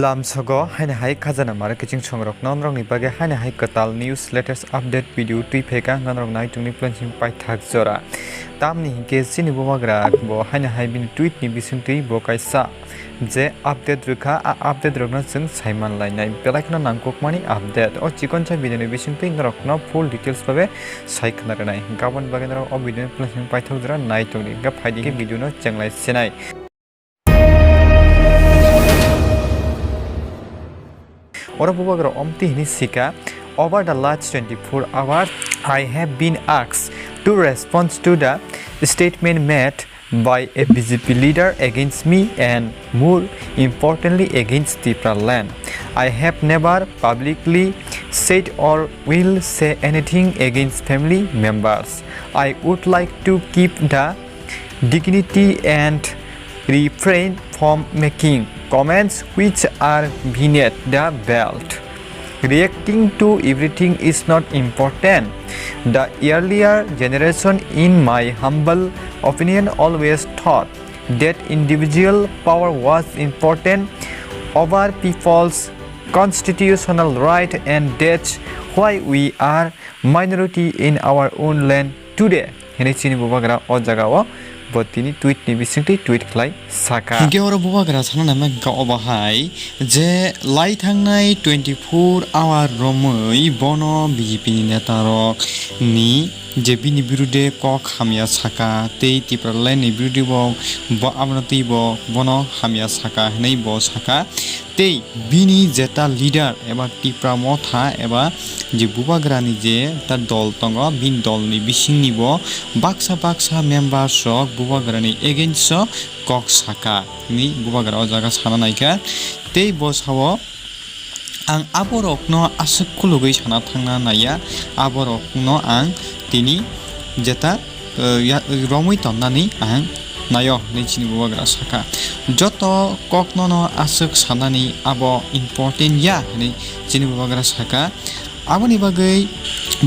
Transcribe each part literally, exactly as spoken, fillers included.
Lamsogo haino hai khajana mara kiching songrokno norokni bagwi haino hai kwtal news, latest update video twi phaikha norok nai tongni plan sing paithak jora. Tamni hinkhe chini bubagra bo haino hai bini tweet ni bisingtwi bo kaisa je update rwkha, a update rokno chwng saiman lainai, belai kheno nangkukmani update. O chikonsa video ni bisingtwi norokno full details babe sai khna rwnai. Gabon bagwi norok o video ni plan sing paithak jora nai tongdi, hinkhe phaidi khe video no chenglai sinai. Oro bubagra omtwi hini sika, "Over the last twenty-four hours, I have been asked to respond to the statement made by a B J P leader against me and, more importantly, against Tipraland. I have never publicly said or will say anything against family members. I would like to keep the dignity and refrain from making comments which are beneath the belt. Reacting to everything is not important. The earlier generation, in my humble opinion, always thought that individual power was important over people's constitutional right, and that's why we are minority in our own land today," hinwi chini bubagra o jagao bo tini tweet ni bisingtwi tweet khlai saka. Hinkhe oro bubagra sana naima hinkhe obo hai je lai thangnai twenty-four hour romwi bono B J P ni neta rok ni je bini birude kok hamya saka tei Tipraland ni birude bo, bo abono twi bo bono hamya saka hinwi bo saka. Tei bini jeta leader eba Tipra Motha eba je bubagrani je ta dol tongo, bini dolni bisingni bo baksa baksa members rok bubagrani against o kok saka hinwi bubagra o jaga sana naikha. Tei bo sao, "Ang aborokno aswk khulugwi sana thangna naiya, aborokno ang tini jeta, eh, ya-, romwi tonnani ang naio," hinwi chini bubagra saka. "Joto koknono aswk sanani abo important ya," hinwi chini bubagra saka. Aboni bagwi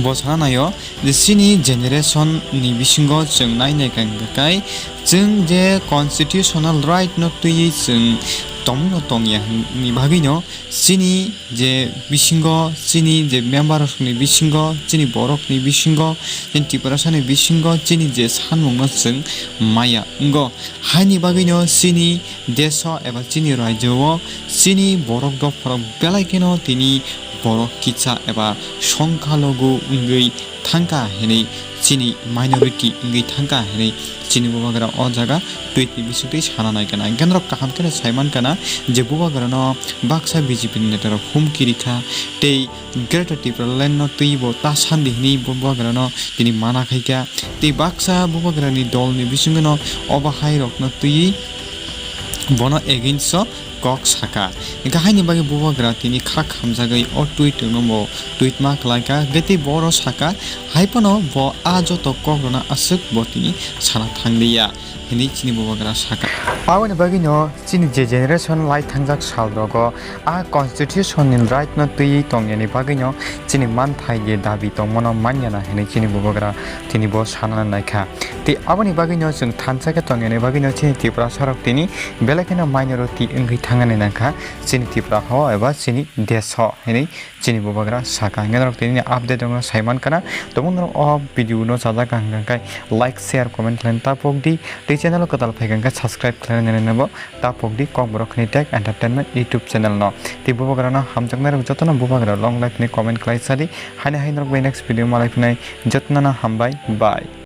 bo sana naio je chini generation ni bisingo chwng nai nai kha hwnkhe kai chwng je constitutional right no twiwi chwng tongmungno tongya hwnni bagwino chini je bisingo, chini je member rokni bisingo, chini borokni bisingo, chini Tiprasani bisingo chini je sanmungno chwng maya wngo. Haini bagwino chini deso eba chini rajyo o chini borok dopharok belai kheno tini borok kisa eba songkhalogo wngwi thangkha hinwi, chini minority wngwi thangkha hinwi chini bubagra o jaga tweet ni bisingtwi sana nai kana. Hinkhe norok kaham kheno sai man kana je bubagra no baksa B J P ni neta rok humki rikha tei Greater Tipraland no twi bo ta sandi hinwi bubagra no tini mana khaikha. Tei baksa bubagra ni dol ni bisingo no obo hai rok no twi bono against o kok saka. Hinkhe haini bagwi bubagra tini kha khamjagwi o tweet no bo tweet ma khlaikha. Hinkhe tei bo oro saka, hai phano bo a joto kok rwna aswk bo tini sana thangliya hinwi chini bubagra saka. Aboni bagwino chini je generation lai thangjak sal rogo a constitution ni right no twiwi tongyani bagwino chini manthai je dabi tongmano manyana hinwi chini bubagra tini bo sana naikha. Tei aboni bagwino chwng thansa khe tongyani bagwino chini Tiprasa rok tini belai kheno minority wngwi thangani nangkha chini Tipra ho eba chini desh ho hinwi chini bubagra saka. Hinkhe norok tini update rokno sai man kana. Tobok norok o video no chajak kha hwnkhe like, share, comment khlaina ta pok di. Tei channel o kwtal phaikha hwnkhe subscribe khlaina nai nabo ta pok di Kokborok Khni Tech Entertainment YouTube channel no. Tei bubagra no hamjaknai rok jotono bubagra long life ni comment khlai sadi. Haino hai norok bai next video malai phinai, jotono no hambai, bye.